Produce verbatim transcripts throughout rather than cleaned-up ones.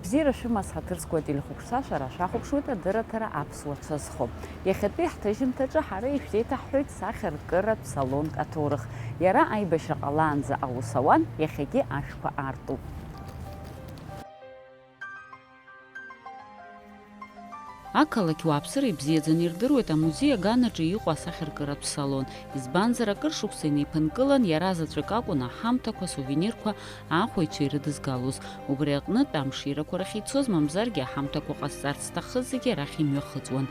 Бзиара шәымаз, ҳаҭыр зқәу ателехәаԥшцәа, шәара шәахәаԥшуеит адырраҭара Аԥсуа цәа зхо. Иахьатәи ҳҭыжьымҭаҿы ҳара ишәзеиҭаҳҳәоит сахьаркыратә салонк аҭоурых. Иара аибашьра ҟалаанӡа аус ауан, иахьагьы ашәқәа аартуп. Ақалақь уааԥсыра ибзиаӡаны ирдыруеит амузеи аганаҿы иҟоу асахьаркыратә салон, избанзар, акыр шықәса инеиԥынкылан, иара заҵәык акәын аҳамҭақәа, асувенирқәа, аахәаҩцәа ирыдызгалоз. Убри аҟнытә амширақәа рахь ицоз, мамзаргьы аҳамҭақәа ҟазҵарц зҭахыз зегьы арахь имҩахыҵуан.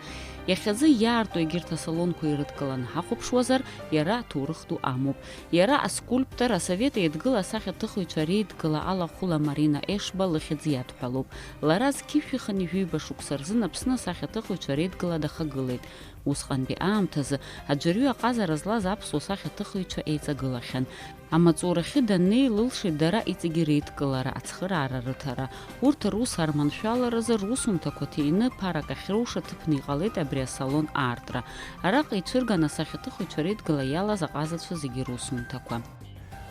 Иахьазы иаарту егьырҭ асалонқәа ирыдкыланы ҳахәаԥшуазар, иара аҭоурых ду амоуп. Иара аскульптор, Асовет Еидгыла асахьаҭыхыҩцәа Реидгыла алахәыла Марина Ешба лыхьӡ иадҳәалоуп. Лара зқьи жәшәи хынҩажәи ҩба шықәса рзын Аԥсны асахьаҭыхыҩцәа Реидгыла дахагылеит. Усҟантәи аамҭазы аӡәырҩы аҟазара злаз аԥсуа сахьаҭыхыҩцәа еиҵагылахьан. Амаҵурахьы даннеи, лылшеит дара иҵегьы реидкылара, ацхыраара рыҭара. Урҭ рус арманшәаларазы русумҭақәа ҭины, ԥарак ахьроуша ҭыԥны иҟалеит абри асалон аартра. Араҟа ицәырган асахьаҭыхыҩцәа Реидгыла иалаз аҟазацәа зегьы русумҭақәа.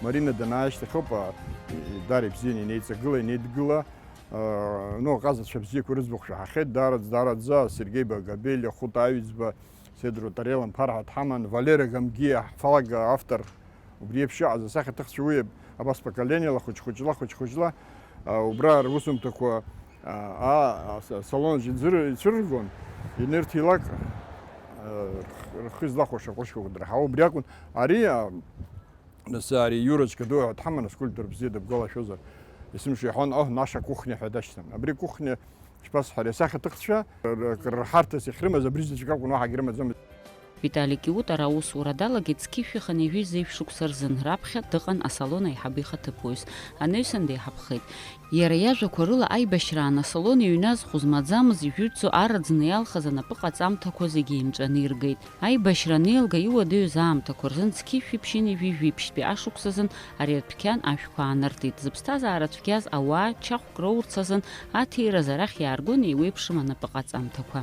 Марина данааишьҭахьоуп, а, и-, и-, дара ибзианы инеиҵагыла, инеидгыла, а, ну, аҟазацәа бзиақәа рыӡбахә шәаҳахьеит, даараӡ-, даараӡа Сергеи Багабелиа, Хәыта Аҩӡба, Седро Тарелан ԥарҳа дҳаман, Валера Гамгиа, ҳфалага автор, убри еиԥш иҟаз асахьаҭыхцәа уи абас поколениала хәыҷ-хәыҷла, хәыҷ-хәыҷла, а, убра русумҭақәа, а, а, а, са-, салон аҿы иӡыр-, ицәырыргон, ианырҭилак, а, рх-, рхы излахәаша ҟәышқәа дырҳауа, убри акәын. Ари, а, Нас ари Иура Џьгадоу ҳәа дҳаман, аскульптор бзиа дыбгәалашәозар, есымша иҳәон, оҳ, наша кухня ҳәа дашьҭан. Абри кухня шԥасҳәари, асахьаҭыхцәа р-, р-, рхарҭас иахьрымаз абри заҵәык акәын, уаҳагь рымаӡамызт. Витали Киутара аусура далагеит зқьи жәшәи хынҩажәи зеижә шықәса рзын, раԥхьа дыҟан асалон аиҳабы ихаҭыԥуаҩс, анаҩсан деиҳабхеит. Иара иажәақәа рыла, аибашьраан асалон иҩназ хәы змаӡамыз, ижәытәӡо араӡны иалхыз анапыҟаҵамҭақәа зегьы еимҵәаны иргеит. Аибашьра анеилга, иуадаҩыз аамҭақәа рзын зқьи жәшәи ԥшьынҩажәи жәиԥшьтәи ашықәсазын ари адәқьан ашәқәа аанартит. Зыԥсҭазаара цәгьаз ауаа чахәк роурц азын аҭираз арахь иааргон еиуеиԥшым анапыҟаҵамҭақәа.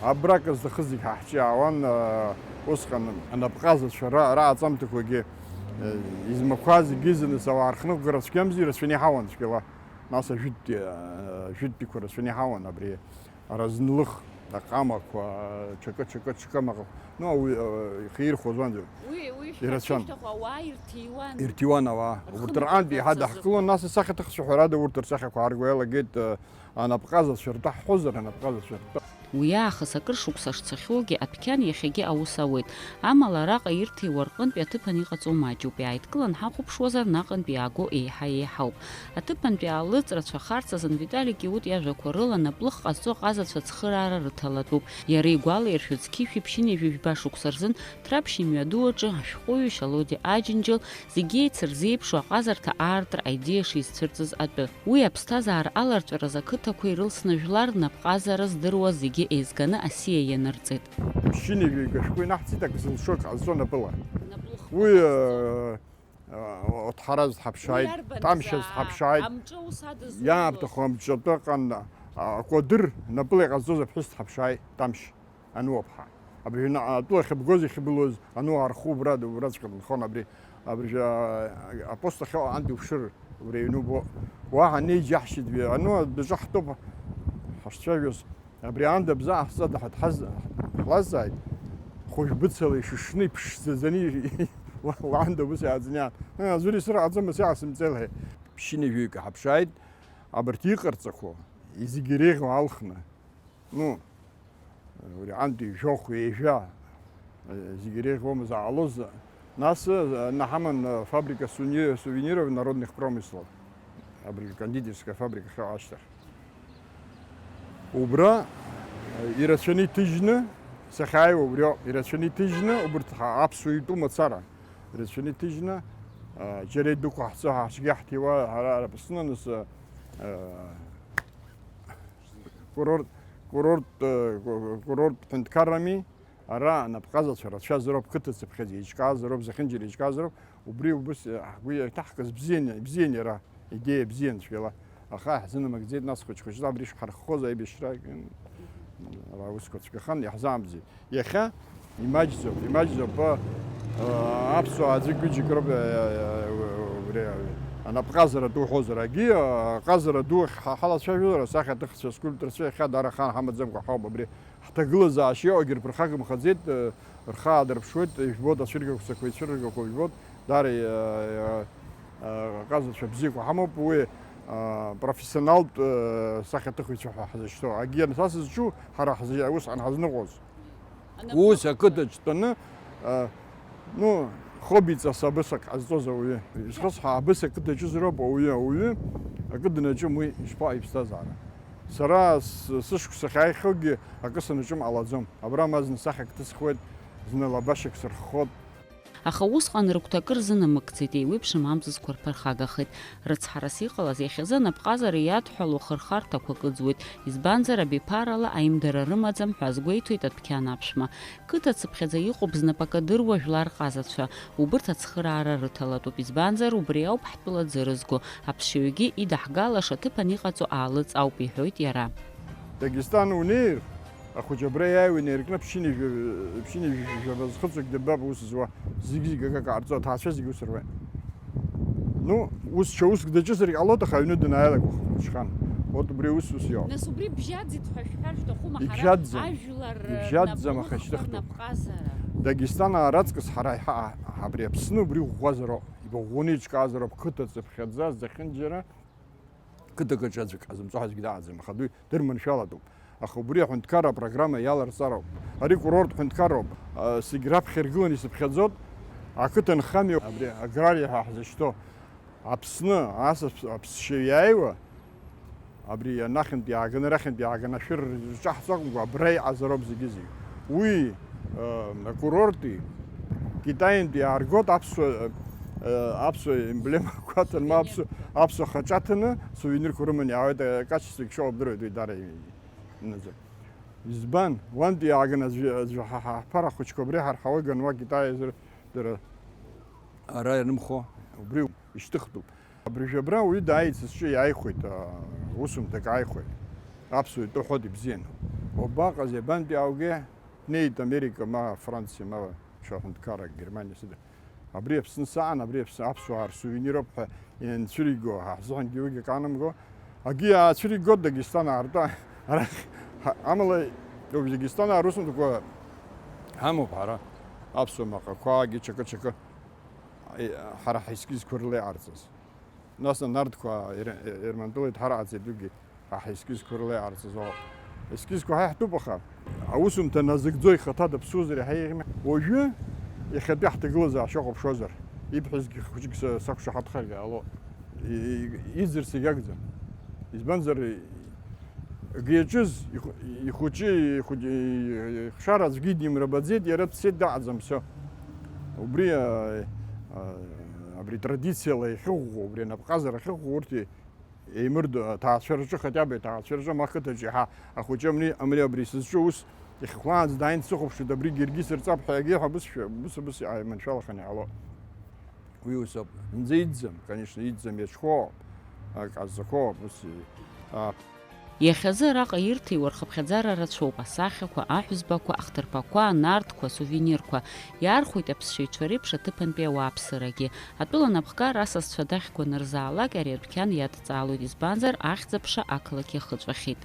Абраҟа зҭахыз зегь ҳа ҳҿы иаауан, э, усҟан анапҟазацәа ра-, раҟаҵамҭақәагьы, э, измақәаз зегьы зыныс ауаа рхныҟәгара цәгьамзи, ирацәаны иҳауан цәгьала. Нас ажәытәтәи, э, ажәытәтәиқәа рацәаны иҳауан абри. Аразнлых, аҟамақәа, ҽакы, ҽакы, ҽакы амаҟақәа. Ну, ауаҩы, э, ихы ирхәоз уанӡа. Уи, уи ирацәан. Шәахьышьҭаху ауаа ирҭиуан. Ирҭиуан ауаа. Рхы Урҭ рҟынтә еиҳа нықәырҵазар. Даҳкылон, нас асахьаҭыхцәа ҳәарада урҭ рцахьақәа аарго иалагеит, э, анапҟазацәа ртәы ҳҳәозар, анапҟазацәа ртәы. Уи аахыс акыр шықәса шцахьоугьы адәқьан иахьагьы аус ауеит. Амала араҟа ирҭиуа рҟынтәи аҭыԥан иҟаҵоу маҷуп, иааидкылан ҳахәаԥшуазар, наҟынтә иааго еиҳа еиҳауп. Аҭыԥантәи аалыҵ рацәахарц азын Витали Киут иажәақәа рыла, наплых ҟазҵо аҟазацәа ацхыраара рыҭалатәуп. Иара игәалаиршәоит, зқьи жәшәи ԥшьынҩажәи жәба шықәса рзын Ҭраԥшь имҩаду аҿы ашәҟәыҩҩы Шьалодиа Аџьынџьал зегьы еицырзеиԥшу аҟазарҭа аартра аидеиа шизцәырҵыз атәы. Уи аԥсҭазаара аларҵәараз ақыҭақәа ирылсны жәлар рнапҟазара здыруаз зегьы еизганы асиа ианырҵеит. Ԥшьынҩажәаҩык ашәҟәы инаҳҵеит, ак зылшо, ак ҟазҵо напыла. Уи, э, э, Оҭҳараз дҳаԥшааит, Тамшьаз дҳаԥшааит, иаамҭаху амҿы атәы ыҟан, а, акәадыр напыла иҟазҵоз аԥҳәыс дҳаԥшааит, Тамшь, Ануаԥҳа. Абыржәы атәыла ахьыбгоз, иахьыбылуаз, Ануа архы убра, убраҵәҟьа дынхон абри. Абыржәы, а, апост ахьыҟоу антәи уԥшыр, убри аҩны убо. Уаҳа неиџьаҳшьеит, Ануа адәаҿы ҳтәоуп ҳашцәажәоз. Абри аанда бза ҟаҳҵада ҳәа дҳаз-, ҳлазҵааит. Хәыжә быцала ишышны, иԥшӡаӡаны, уа-, уаанда убыс иааӡыниаан. Ы, аӡәыр исыраҟаӡомызт, иаасымҵеилҳәеит. Ԥшьынҩажәаҩык ҳаԥшааит, абарҭ иҟарҵақәо, зегьы иреиӷьу алхны. Ну, ури антәи жәохә ҩажәа, э, зегьы иреиӷьуамызт ҟалоз. Нас, э, наҳаман, э, фабрика суни-, сувениров народных промыслов, абри кондитерская фабрика ахьыҟоу ашьҭахь. Убра, э, ирацәаны иҭыжьны, сахьааиуа убриоуп, ирацәаны иҭыжьны, убырҭ ҳа-, аԥсуа итәу мацара, ирацәаны иҭыжьны, э, џьара идәықәаҳҵо ҳаҽгьы ҳҭиуа, ҳара Аԥсны, нас, э, э, курорт, курорт, э, ку-, курорт ҳәынҭқаррами, ара анапҟазацәа рацәазароуп, қыҭацыԥхьаӡа еиҿкаазароуп, зехьынџьара еиҿкаазароуп, убри убыс, э, ҳгәы иаҭаҳкыз бзиан, бзиан иара, идеиа бзиан цәгьала. Аха иаҳзынамыгӡеит, нас хәыҷ-хәыҷла абри шҳарххоз аибашьра, м, ара аусқәа цәгьахан, иаҳзаамҵит. Иахьа имаҷӡоуп, имаҷӡоуп, а, а, аԥсуаа аӡәык-ҩыџьак роуп, а, а, а, убри, а, Анапҟазара ду ҳәозар, агьи аҟазара ду ахь ҳа-, ҳалацәажәалар, асахьаҭыхцәа, аскульпторцәа иахьа даара ахаан ҳамаӡамкәа ҳауп абри. Ҳҭагылазаашьа иҟоугьы рԥырхагамхаӡеит, э, рхы аадырԥшуеит, ижәбоит, ацәыргақәцақәа ицәырыргақәо ижәбоит, даара, э, э, э, аҟазацәа бзиақәа ҳамоуп, уи, э, профессионалтә, э, сахьаҭыхыҩцәа ҳәа ҳзышьҭоу. Агьи анцәа сызҿу, ҳара ҳзы-, усҟан ҳазныҟәоз. Ус ақыҭаҿ дтәаны, а, ну, хоббиҵас абысак ҟазҵоз ауаҩы. Изхысҳәаа, абыс ақыҭаҿы зроуп ауаҩы, ауаҩы акы данаҿым уи ишԥаҟа иԥсҭазаара? Сара с-, сышықәса ахьааихьоугьы акы санаҿым ҟалаӡом. Абра ма зны сахьак ҭысхуеит, зны лабашьак сырххот. Аха усҟан рыгәҭакы рзынамыгӡеит, еиуеиԥшым амзызқәа рԥырхагахеит. Рыцҳарас иҟалаз, иахьазы анапҟазара иадҳәалоу хырхарҭақәак ыӡуеит, избанзар, абиԥарала аимдара рымаӡам ҳәа азгәеиҭоит адәқьан аԥшәма. Қыҭа цыԥхьаӡа иҟоуп знапы акы адыруа жәлар ҟазацәа, убырҭ ацхыраара рыҭалатәуп, избанзар, убри ауп ҳтәыла ӡы рызго, аԥсшьаҩгьы идаҳгалаша аҭыԥан иҟаҵо аалыҵ ауп, иҳәоит иара. Дагестан унеир, ахәыҷы абра иааиуа инаркны ԥшьынҩажәа, ԥшьынҩажәаба зхыҵуагь дырбап ус зуа, зегь-зегь акака ҟарҵо, аҭаацәа зегь ус руеит. Ну, ус ҽа уск даҿызаргь ҟалоит, аха аҩны данааилак ухәыҷхан. Вот убри ус, ус иоуп. Нас убри бжьаӡит ҳәа шәҳәар шәҭахума, ҳара Ибжьаӡӡам. Ажәлар Ибжьаӡӡам, аха нап-, ишьҭыхтәуп. Напҟазара. Дагестан аараҵкыс ҳара иҳа-, абри Аԥсны убри ӷәӷәазароуп, ибаӷәӷәаны иҿкаазароуп, қыҭа цыԥхьаӡа зехьынџьара. Қыҭак аҿы аӡәк ҟазымҵо ҳәа аӡәгьы дааӡам, аха дуи дырманшәалатәуп. Аха убри аҳәынҭқарра апрограмма иаларҵароуп. Ари курорт ҳәынҭқарроуп. А, зегь раԥхьа иргыланы исыԥхьаӡоит. Ақыҭа нхамҩа абри аграриа ҳәа ҳзышьҭоу Аԥсны асас-, аԥсшьаҩ иааиуа, абри анахьынтә иааганы, арахьынтә иааганы ашәыр рҿаҳҵо акәымкәа, абра иҟазароуп зегьы-зегь. Уи, э, акурорти Китаинтәи иааргоит аԥсуа, э, аԥсуа емблемақәа аҭаны, ма аԥсуа, аԥсуа хаҿы аҭаны, сувенирқәа рыманы иаауеит, э, акачествогьы шыҟоу бдыруеит уи даара инаӡоит. Избан? Уантәи иааганы аӡәы, аӡәы ҳа, ҳа, ҳԥара хәыҷқәа абри ҳарҳауа игануа Китаи азы дара ара ианымхо, убри ишьҭыхтәуп. Абыржәы абра уаҩы дааит, сызҿу иааихәеит, а, усумҭак ааихәеит. Аԥсуа итәы ҳәоит ибзианы. Уабаҟаз, иабантәи ааугеи? Днеит Америка, ма Франциа, ма ҽа ҳәынҭқаррак, Германиа, сыда. Абри Аԥсны саан, абри Аԥсны, аԥсуаа рсувенироуп ҳәа ианцәыриго, ҳа ҳзыҳәангьы уигьы аканамго. Акгьы иаацәыригоит Дагестан аартәа. Арахь, ҳа-, амала, Дагестанаа русумҭақәа ҳамоуп ҳара, аԥсуа маҟақәагьы, ҽакы-ҽакы. Ҳара ҳаескизқәа рылеиҟарҵаз. Нас анарҭқәа ир-, ирмантәылеит ҳараҟаҵаҩ дугьы ҳа ҳаескизқәа рылеиҟарҵаз ауп. Аескизқәа ҳа иаҳтәуп, аха аусумҭа назыгӡо ихаҭа даԥсуазар иаҳа еиӷьми? Уажәы иахьатәи ҳҭагылазаашьа ухәаԥшуазар, ибҳәазгьы хәыҷык са-, сақәшаҳаҭхаргьы ҟалоит. И-, и-, иӡырц егьагӡам. Избанзар, Егьи иаҿыз ихәыҷы, ихәыҷы, ихшара аӡәгьы димрабаӡеит, иара дцеит, даҟаӡам, всё. Убри, а, а, абри традициала иахьыӷәӷәоу, убри анапҟазара ахьыӷәӷәоу урҭ еимырдо, аҭаацәа рҿы, хотя бы аҭаацәа рҿы, ма ақыҭаҿы иаҳа ахәыҷы амри, амри абри сызҿу ус иахьхәлаанӡа дааин дсыхәаԥшуеит, абригьы иаргьы сырҵап ҳәа иагьи ҳәа абыс, абыс, абыс иааиманшәалаханы иҟало. Уи ус ауп. Зынӡа иӡӡам, конечно, иӡӡам, иаҽхәоуп, ак ҟазҵақәоуп, ус, а. Иахьазы араҟа ирҭиуа рхыԥхьаӡара рацәоуп, асахьақәа, аҳәызбақәа, ахҭырԥақәа, анарҭқәа, асувенирқәа. Иаархәоит аԥсшьаҩцәа реиԥш аҭыԥантәи ауааԥсырагьы. Атәыла анапхгара асасцәа дахьқәа анырзаалак, ари адәқьан иадҵаалоит, избанзар, ахьӡ-аԥша ақалақь иахыҵәахьеит.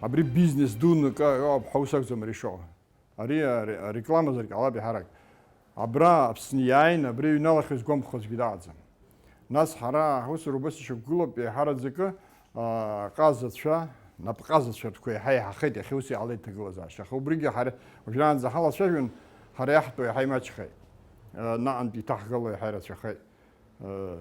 Абри бизнес дуны акы ыҟоуп ҳәа ус акәӡам ари шыҟоу. Ари, ари, ареклама зыркьалап иаҳарак. Абра Аԥсны иааин, абри иҩналахьоу згәамԥхозгьы даҟаӡам. Нас ҳара ҳусура убас ишьақәгылоуп, еиҳараӡакы, аа, ҟазацәа, напҟазацәа ртәқәа еиҳа еиҳахеит, иахьа ус иҟалеит аҭагылазаашьа. Аха убригьы ҳара уажәраанӡа ҳалацәажәон, ҳара иаҳтәу еиҳа имаҷхеит. Наҟынтә иҭаҳгало еиҳа ирацәахеит. Э,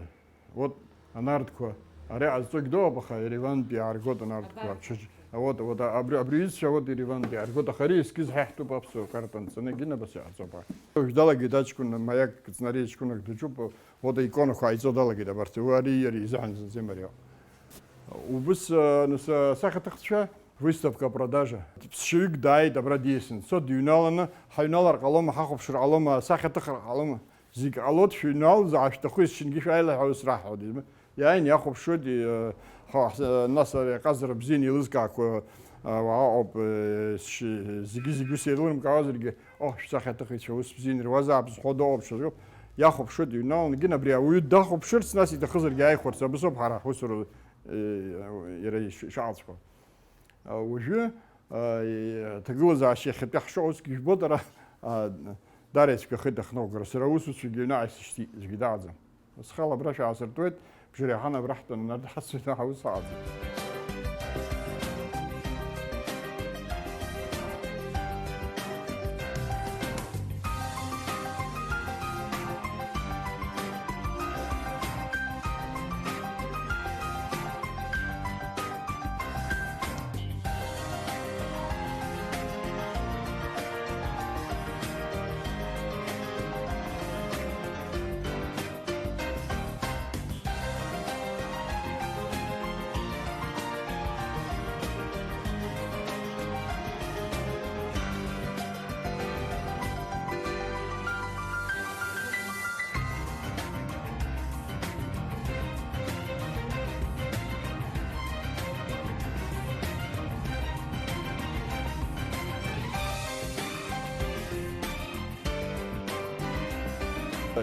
вот, анарҭқәа, ари ҟазҵогь дыҟоуп, аха Еревантәи иааргоит анарҭқәа. Абар. Ҽыч-, вот, вот, абри, абри иҩызцәа, вот, Еревантәи иааргоит, аха ари ескиз ҳа иаҳтәуп аԥсуа карта анҵаны, егьи абас иҟаҵоуп. Уажә далагеит аҷкәын, маяк ҵнарыжь ҷкәынак дыҿуп, вот, аиконақәа ҟаиҵо далагеит абарҭ, уи ари иара изыҳәан зынӡа имариоуп. Убыс, э, нас, э, асахьаҭыхцәа, выставка продажа. Ԥсшьаҩык дааит, абра диасны дцо, дыҩналаны, ҳаҩналар ҟалома, ҳахәаԥшыр ҟалома, асахьаҭыхра ҟалома? Зегь ҟалоит, шәыҩналозаашәа шәҭаху есшьынгьы шәааила ҳәа ус раҳҳәоит. Иааин иахәаԥшуеит, и-, ха-, ҳс-, нас ари аҟазара бзианы еилызкаақәа, а, уаа ыҟоуп, э, сшьы-, зегьы-зегьы ус еилырымкаауазаргьы, оҳ, шәсахьаҭыхыҩцәа ус бзианы ируазаап, зҳәо дыҟоуп, ҽазыҟоуп. Иахәаԥшуеит, иҩналан, егьин абри ауаҩы дахәаԥшырц, нас иҭахызаргьы ааихәарц, абасоуп ҳара ҳусура, э, иара иш-, ишаалҵхо. А, уажәы, а, аҭагылазаашьа иахьатәи ҳшыҟоу усгьы ижәбоит, ара, а, даара ицәгьахеит ахныҟәгара, сара аусуцәагьы аҩны ааисышьҭит, аӡәгьы дааӡам. Схала абра шәаасыртуеит, бжьара иаҳан абра ҳтәаны, нарҭ ҳацәаны аус ҳаҟаӡам.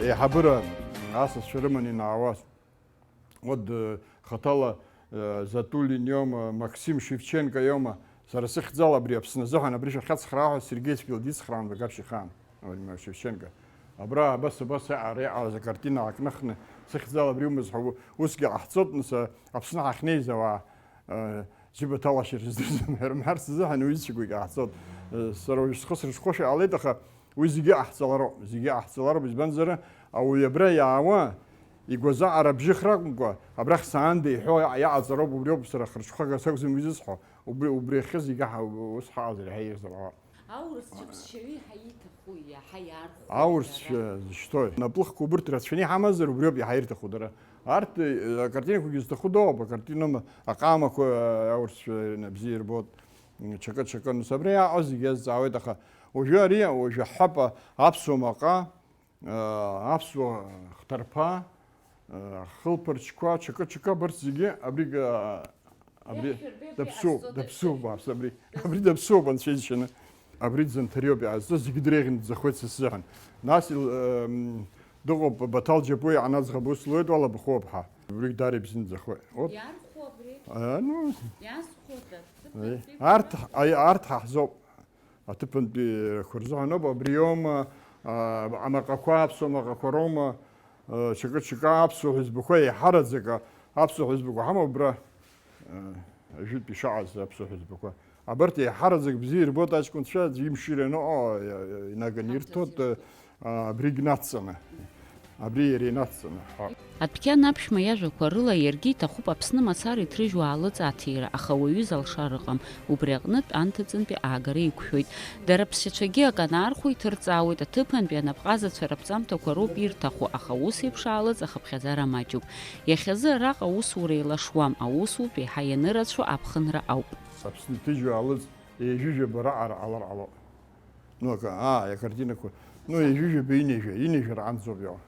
Еиҳабыра асасцәа рыманы ианаауаз, урҭ, э, хаҭала, э, Затулин иоума, Максим Шевченко иоума, сара сыхьӡала абри Аԥсны азыҳәан абри шәахьацхраа ҳәа Сергеи Цәгьалидиа дицхраауан Багаԥшь ихаан, Владимир Шевченко. Абра абас, абас аҟара иҟалаз акартина аакныхны, сыхьӡала абри умаз ҳәа, усгьы ҟаҳҵоит, нас, э, Аԥсны ҳахьнеиз ауаа, э, џьыба ҭалашьа рыздырӡом ҳәа рымҳәарц азыҳәан уҩызцәақәагьы ҟаҳҵоит. Э, сара уажә схы сырҽхәошәа иҟалеит, аха уи зегьы ҟаҳҵалароуп, зегьы ҟаҳҵалароуп, избанзар, ауаҩы абра иаауа, игәазаҟара абжьыхра акәымкәа, абрахь саанда иҳәо иаҟаҵароуп, убриоуп сара хырҽхәага сакәӡам уи зысҳәо, убри, убри ахьы зегьы ҳа-, ус ҳаҟазар иаҳа еиӷьзар ҟалап. Аурысцәа ԥсшьаҩы иаҳа ииҭаху иаҳа иархәоит. Аурысцәа зышьҭои. Наплыхқәа убырҭ рацәаны иҳамазар, убриоуп иаҳа ирҭаху дара. Арҭ, э, акартинақәагьы зҭаху дауп, акартина аҟамақәа, э, аурысцәа бзиа ирбоит. М, чакы-чакы, нас абри иаҟоу зегьы азҵаауеит, аха уажәы ари, уажәы ҳҳәап, аԥсуа маҟа, э, аԥсуа хҭарԥа, э, хылԥарчқәа, чакы-чакы абарҭ зегьы абри, э, абри иаҳшәырбеи абри даԥсуоуп, ҟазҵо даԥсуоуп, даԥсуоуп. Абри, абри даԥсуоуп, анцәа иџьшьаны. Абри Ӡанҭариоуп иаазҵоз, зегьы дреиӷьны дӡахоит са сзыҳәан. Нас ил-, эм, дыҟоуп Баҭал Џьапуа, иҟан аӡӷаб ус луеит, уалабахоуп ҳа. Убригь даара ибзианы дӡахоит. Вот. Иархәо абри? А, ну. Иазхәода? Э, арҭ, аи, арҭ ҳаҳзоуп. Аҭыԥантәиқәа рзыҳәаноуп, абриоума, а, амаҟақәа, аԥсуа маҟақәа роума, а, чакы-чакы аԥсуа ҳәызбақәа еиҳараӡак, а, аԥсуа ҳәызбақәа ҳамоуп абра, а, ажәытә ишаҟаз аԥсуа ҳәызбақәа. Абарҭ еиҳараӡак бзиа ирбоит аҷкәынцәа, аӡә имшира ианыҟало, иа-, иа-, инаганы ирҭоит, а, абригь нацҵаны, абри иара инацҵаны, ҳәа. Адәқьан аԥшәма иажәақәа рыла, иаргьы иҭахуп Аԥсны мацара иҭрыжьуа аалыҵ аҭира, аха уаҩы залшар ыҟам. Убри аҟнытә анҭыҵынтәи аагара иқәшәоит. Дара аԥсшьацәагьы акы анаархәо иҭырҵаауеит, аҭыԥантәи анапҟазацәа раԥҵамҭақәа роуп ирҭаху, аха ус еиԥш аалыҵ ахыԥхьаӡара маҷуп. Иахьазы араҟа аусура еилашуам, аусутә еиҳа ианырацәоу аԥхынра ауп. Аԥсны иҭыжьу аалыҵ еижәыжәаба раҟара ҟалар ҟалоит. Ну, акы, аа, акартинақәа. Ну, ҩажәа, ҩажәа, ҩынҩажәа, ҩынҩажәа раанӡоуп иҟоу.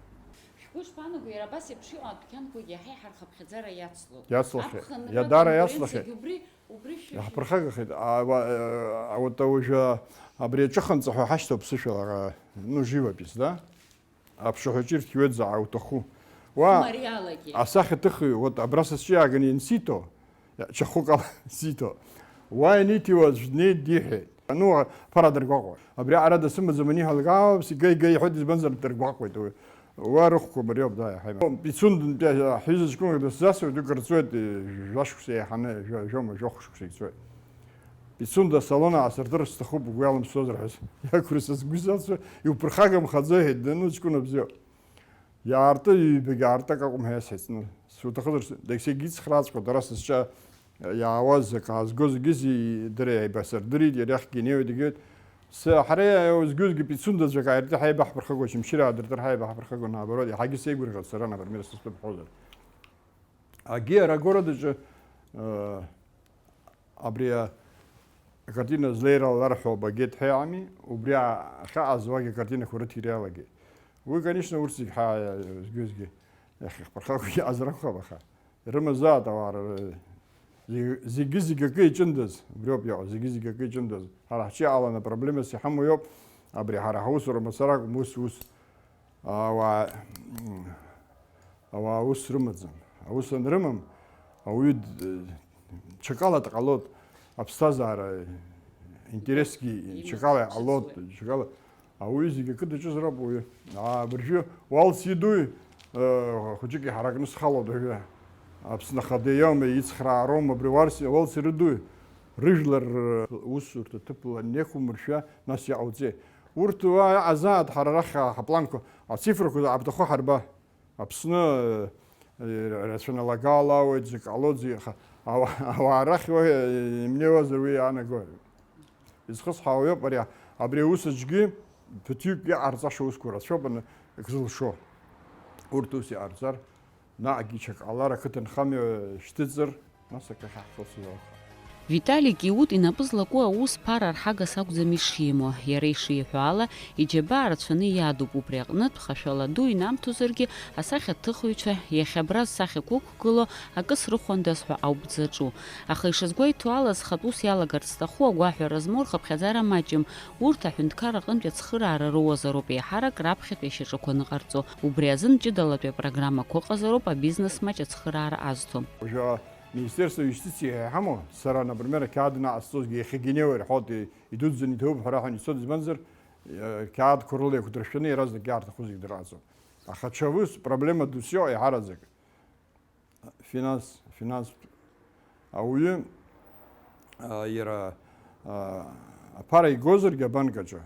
Шәгәы ишԥаанаго, иара абас еиԥш иҟоу адәқьанқәагьы иаҳа иҳархыԥхьаӡара иацлоит. Иацлахьеит. Аԥхынра, иадара конкуренциагьы иацлахьеит. Убри, убри шәыжәит. Иаҳԥырхагахеит. А, ва-, а, вот уажәы абри аҿыханҵа ҳәа ҳашьҭоуп сышәала, а, ну, живопись, да? Аԥшаҳәаҿы ирҭиуеит заа уҭаху. Уа, мариалагьы. Асахьаҭыхҩы, вот абра сасҿы иааганы иансиҭо, Чахәык ала сиҭо. Уа ианиҭиуа аӡә днеит, диҳәеит. Ну, ԥара дыргәаҟуа. Абри аҟара дасымаӡам аниҳәалак, аа, сига-ига иҳәоит, избанзар, дыргәаҟуеит уи. Уа рыхәқәа мариоуп, да, иаҳа имариоуп. Пицундантәи аҳәыза ҷкәынак дысзасуеит, уи кыр ҵуеит, жәа-шықәса еиҳаны, жәа-, жәома, жәохә шықәса ицоит. Пицунда асалон аасыртыр сҭахуп, угәы иалымсуазар ҳәа. Иақәра са сгәы салсуа, иуԥырхагамхаӡо, иҳәеит, дану ҷкәына бзиоуп. Иаарты, ҩбагьы аартак акәым ҳәа иасҳәеит зны. Суҭахызар, дагьсагьы ицхрааҵәҟьоуп, дара сызҿа иаауаз, акы аазгоз, егьыс дара еибасырдырит, иара иахьгьы инеиуеит, егьиуеит. Сы-, ҳара иаузгьы-узгьы пицундаӡәк ааиртыр ҳаибаҳԥырхагоу, Очамчыра аадыртыр ҳаибаҳԥырхагоу, наоборот, иаҳагьы сеигәырӷьоит сара, например, сыстәуп ҳҳәозар. Агьи ара агородаҿы, э, Абри а-, акартина злеира ларҳәо багеит ҳәа иҟами, убри а-, ахьаҟаз уагь акартинақәа рыҭира иалагеит. Уи, конечно, урҭ зегь ҳа-, зегьы-зегьы иахьыхԥырхагоу иҟазар акәхап, аха ирымазаат ауаа р-, зегь-, зегьы-зегь акы иаҷындаз, убриоуп иҟоу, зегьы-зегь акы иаҷындаз. Ҳара ҳҿы иҟаланы проблемас иҳамоу иоуп, абри ҳара ҳусура мацара акәым, ус, ус. Ауаа, ауаа аус рымаӡам. Аус анрымам, ауаҩы д-, ҽакала дҟалоит, аԥсҭазаара интересгьы ҽакала иҟалоит, ҽакала. Ауаҩы зегьы акы даҿызароуп ауаҩы. Аа, абыржәы уалс идуи, э, хәыҷык иҳаракны схалоит уажәы. Аԥсны Ахада иоума, ицхраароума, абри уалс, уалс ирыдуи? Рыжәлар, э, усурҭа ҭыԥла анеиқәмыршәа, нас иҟауҵеи? Урҭ уа иҟазааит ҳара арахь ҳапланқәа, ацифрақәа аабҭахо ҳарба. Аԥсны, э, рацәаналагалауеит, зегь ҟалоит, зегь, аха ауаа, ауаа рахь уа, э, имнеиуазар уи иаанагои? Изхысҳәаауа иоуп ари, абри аус аҿгьы ԥыҭҩык иҟарҵаша усқәа рацәоуп, аны, ак зылшо. Урҭ ус иҟарҵар, наҟгьы ҽак ҟалар, ақыҭанхамҩа шьҭыҵыр, нас акы ахьаҳфо сзалхуам. Витали Киут инапы злаку аус ԥара арҳагас акәӡам ишимоу. Иара ишиҳәо ала, иџьабаа рацәаны иадуп, убри аҟнытә, ԥхашәала ду инамҭозаргьы, асахьаҭыхыҩцәа иахьа абра зсахьақәа ықәгылоу акы срыхәондаз ҳәа ауп дзаҿу. Аха ишазгәеиҭо ала, зхатә ус иалагарц зҭаху агәаҳәара змоу рхыԥхьаӡара маҷым. Урҭ аҳәынҭқарра аҟынтәи ацхыраара роуазароуп еиҳарак раԥхьатәи ашьаҿақәа аныҟарҵо. Убри азын ҷыдалатәи апрограммақәа ыҟазароуп абизнес маҷ ацхыраара азҭо. Уажәы Министерство юстиции иҳамоу, сара, например, ақьаад наҟасҵозгьы иахьагьы инеиуа ирҳәоит, идуӡӡаны иҭабуп ҳәа раҳәаны ицоит, избанзар, э, қьаадқәа рыла еиқәдыршәаны иаразнак иаарҭаху зегь дырҟаҵо. Аха ҽа ус проблема дус иоуп еиҳараӡак. Финанс, финанстә ауаҩы, а, иара, а, аԥара игозаргьы абанк аҿы,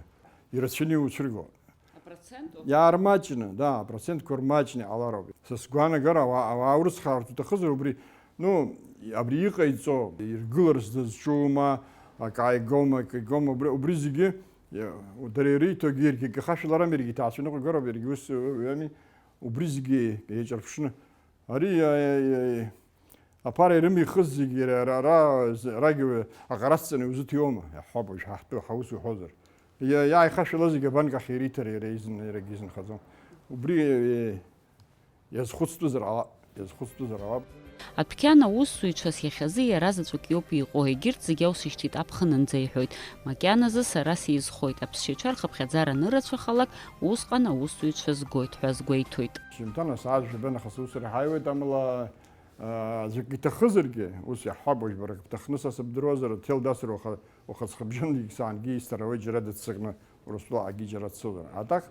ирацәаны иуцәырго. Апроценту? Иаармаҷны, да, апроцентқәа рмаҷны иҟалароуп. Са сгәаанагара, ауаа, ауаа урыцхраартә уҭахызар, убри, ну, абри иҟаиҵо, иргыларц дызҿума, акы ааигома, акы игома, убри, убри зегьы, иа-, дара ириҭогьы иаргьы акы хашәаларам, иаргьы иҭаацәа ныҟәгароуп, иаргьы ус, ҩами, убри зегьы иаҿырԥшны. Ари, иа-, иа-, иа-, аԥара ирымихыз зегьы ара, ара, ара, арагьы аҟарацҵаны иузыҭиуама? Иаҳҳәап, уажә ҳа ҳтәы, ҳаус уҳәозар. Иа-, иааихашәала зегьы абанк ахь ириҭар иара изын, иарагьы изынхаӡом. Убри, иа-, иа-, иазхәыцтәызар ҟалап, иазхәыцтәызар ҟалап. Адәқьан аусзуҩцәас иахьазы иара заҵәык иоуп иҟоу, егьырҭ зегьы аус ишьҭит аԥхынынӡа, иҳәоит. Макьаназы сара сизхоит, аԥсшьацәа рхыԥхьаӡара анырацәахалак, усҟан аусзуҩцәа згоит ҳәа азгәеиҭоит. Шьыжьымҭан асааҭ жәаба нахыс аусура ҳаиуеит, амала, аа, аӡәк иҭахызаргьы, ус иаҳҳәап, уажә бара бҭахны са сыбдыруазар, аҭел дасыр уаха-, уахыҵхыбжьонгьы саангьы исҭар ауеит, џьара дыццакны Урыстәылаҟагьы џьара дцозар. Аҭак,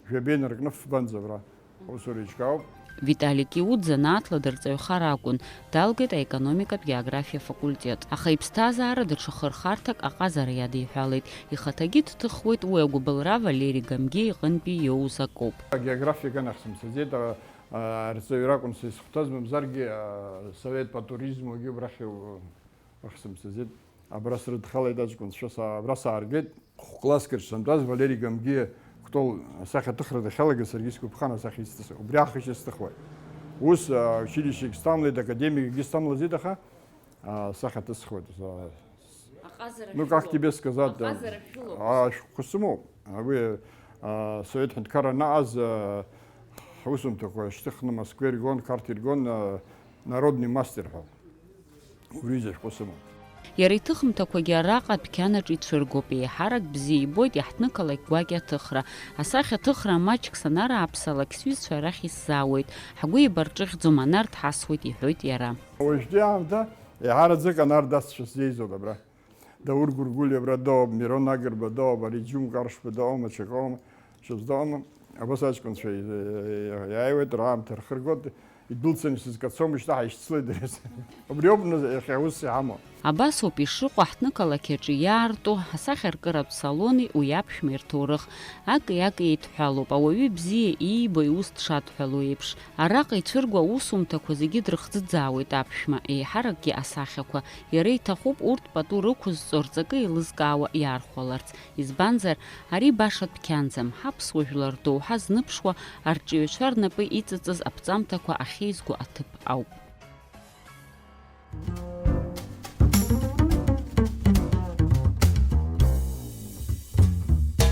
жәаба инаркны фбанӡа абра. Аусура еиҿкаауп. Витали Киут занааҭла дырҵаҩхар акәын, далгеит аекономикатә географиа факультет. Аха иԥсҭазаара даҽа хырхарҭак аҟазара иадиҳәалеит. Ихаҭагьы дҭыхуеит, уи агәыбылра Валери Гамгиа иҟынтәи иоуз акоуп. Агеографиа ганахь сымцаӡеит, а, а, арҵаҩра акәын са исыхәҭаз, мамзаргьы, а, совет по туризмугьы убрахь, а, ахь сымцаӡеит. Абра срыдхалеит аҷкәынцәа, са-, абра сааргеит. Хә-класск рҿы сантәаз Валери Гамгиа Кәтол асахьаҭыхра дахьалагаз саргьы сгәаԥхан асахьа исҭысхит. Убри аахыс исҭыхуеит. Ус, а, училищегь сҭамлеит, академиагьы сҭамлаӡеит, аха, а, асахьа ҭысхуеит. А, Аҟазара ну, как шәылоуп. Тебе сказать, а, Аҟазара шәылоуп. А, шәҟәқәа сымоуп. А, уи, а, Совет ҳәынҭқарра анаҟаз, а, ҳусумҭақәа шьҭыхны Москва иргон, Қарҭ иргон, а, народный мастер ҳәа. Убри ҩыза шәҟәы сымоуп. Иара иҭыхымҭақәагьы араҟа адәқьанаҿ ицәыргоуп, еиҳарак бзиа ибоит иаҳҭнықалақь гәакьа аҭыхра. Асахьа аҭыхра маҷк санарааԥсалак, сҩызцәа арахь исзаауеит, ҳгәы еибарҿыхьӡом, анарҭ ҳасуеит, иҳәоит иара. Уажәтәи аамҭа еиҳараӡак анарҭ дасцәа сзеизоит абра. Даур Гәыргәлиа абра дыҟоуп, Мирон Агрба дыҟоуп, ари Џьум Ҟаршба дыҟоума, Чакоума, Шьаздаҟоума, абас аҷкәынцәа иааиуеит, раамҭа рхыргоит, идәылцаны исызкацом, шьҭа ҳаишьцылеит дара. Убри ауп иахьа аус иҳамоу. Абас ауп ишыҟоу, ҳҭнықалақь аҿы иаарту, асахьаркыратә салони уи аԥшәмеи рҭоурых. Аки-аки еидҳәалоуп, ауаҩы бзиа иибо иус дшадҳәало еиԥш. Араҟа ицәыргоу аусумҭақәа зегьы дрыхӡыӡаауеит аԥшәма, еиҳаракгьы асахьақәа. Иара иҭахуп урҭ пату рықәызҵо рҵакы еилызкаауа иаархәаларц. Избанзар, ари баша дәқьанӡам, ҳаԥсуа жәлар рдоуҳа зныԥшуа арҿиаҩцәа рнапы иҵыҵыз аԥҵамҭақәа ахьеизго аҭыԥ ауп.